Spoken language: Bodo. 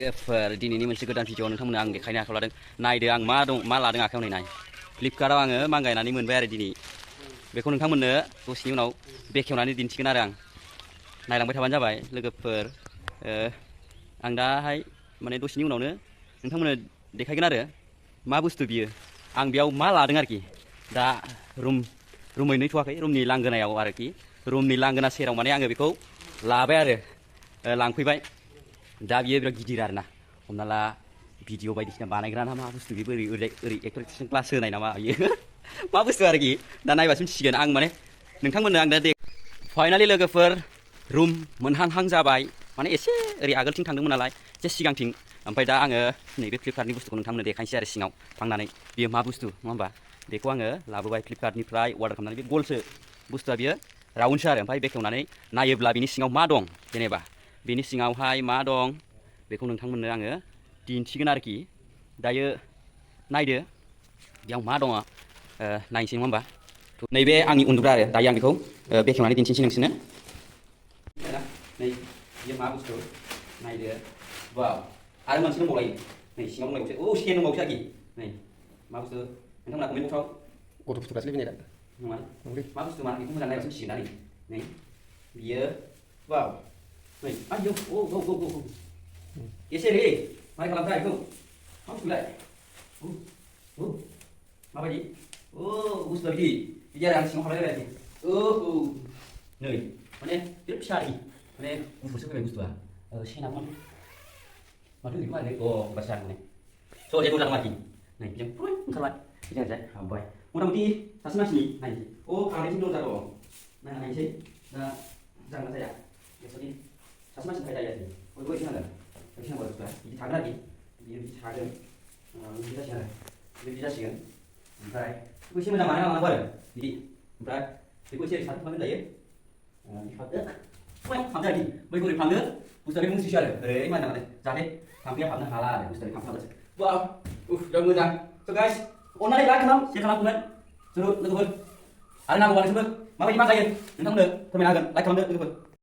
दिनैनि मोनसे गोदान भिडिअ नोंथांमोननो आं देखायनो आखायाव लादों। नायदो आं मा लादों आखायाव नाय। फ्लिपकार्टआव आङो मांगायनानै मोनबाय आरो दिनै। बेखौ नोंथांमोननो दसेनि उनाव बेखेवनानै दिन्थिगोन आरो आं। नायलांबाय थाबानो जाबाय लोगोफोर। आं दाहाय माने दसेनि उनावनो नोंथांमोननो देखायगोन आरो मा बुस्थु बियो। आं बेयाव मा लादों आरोखि। दा रुमै नैथ'वाखै, रुमनि लांगोनायाव आरोखि। रुमनि लांगोना सेराव माने आङो बेखौ लाबाय आरो लांफैबाय। दा बियो बिराद गिदिर आरोना, हमना ला भिडिअ बायदिसिना बानायग्रा ना मा बुस्थु बेबो ओरै एक्टर क्लास होनाय नामा बियो मा बुस्थु आरोखि। दा नायबासो मिथिसिगोन। आं माने नोंथांमोननो आं दा फाइनालि लोगोफोर रुम मोनहांहां जाबाय। माने एसे ओरै आगोलथिं थांदोंमोन नालाय, एसे सिगांथिं। ओमफ्राय दा आङो नैबे फ्लिपकार्टनि बुस्थुखौ नोंथांमोननो देखायनोसै आरो सिङाव थांनानै बियो मा बुस्थु नङा होमबा। बेखौ आङो लाबोबाय फ्लिपकार्टनिफ्राय अर्डार खालामनानै। बे गलसो बुस्थुआ, बियो राउन्डसो आरो। ओमफ्राय बेखेवनानै नायोब्ला बिनि सिङाव मा दं, जेनेबा बिनि सिङावहाय मा दं बेखौ नोंथांमोननो आङो दिन्थिगोन आरोखि। दायो नायदो बेयाव मा दङ, नायनोसै नङा होमबा। नैबे आंनि उन्दुग्रा आरो दायो आं बेखौ बेखेवनानै दिन्थिनोसै नोंसोरनो। नै बेयो मा बुस्थु नायदो। वाव, आरो मोनसे दंबावलायो नै सिङाव दंबावोसो। औ सेन दंबावोसो आरोखि। नै मा बुस्थु नोंथांमोना कमेन्ट बक्सआव गथ' फुथुगासिनो बेनो दा नङा मा बुस्थु मा बेखौ मोजां नायबासो मिथिगोन दा। नै बियो वाव, नै आयौ औ एसे रे मारै खालामथाय बेखौ मा बुस्थुलाय। माबायदि बुस्थुआ बिदि आरो आं सिङाव हाबलायबाय आरोखि। नै माने बिराद फिसा आरोखि, माने गुफुरसो फैबाय बुस्थुआ। सेनामोन माथो ओरैखौ मारै बासा माने स' जेबो जादों आरोखि। नै बिजों ओंखारबाय बिजों ओरैजाय हाबबाय। मथा मथि सासे मानसिनि नायनोसै। फारनैथिं दरजा दं, नायनोसै दा जागोन ना जाया। एक्सुवेलि सासे मानसिनि थाखाय जायो आरोखि। बयबो एसे नांगोन बुस्थुआ बिदि थागोन आरोखि। बियो बिदि थागोन, बिदि जासिगोन आरो बिदि जासिगोन। ओमफ्राय बेखौ एसे मोजां बानायना लानांगौ आरो बिदि। ओमफ्राय बेखौ एसे साथो खालामनाय जायो। हाबदो आरोखि बैखौ ओरै फानदो बुस्थुआ। बे मुसिसो आरो ओरै माने जाहाथे थाम्फैया हाबनो हाला आरो बुस्थुआ थाम्फै। वाव बिराद मोजां। स' गाइस अननानै लाइक खालाम, शेयार खालाम कमेन्ट जोबोद लोगोफोर। आरो नांगौबा नोंसोरबो माबायदि मा जायो नोंथांमोननो फोरमायनो हागोन। लाइक खालामदो लोगोफोर।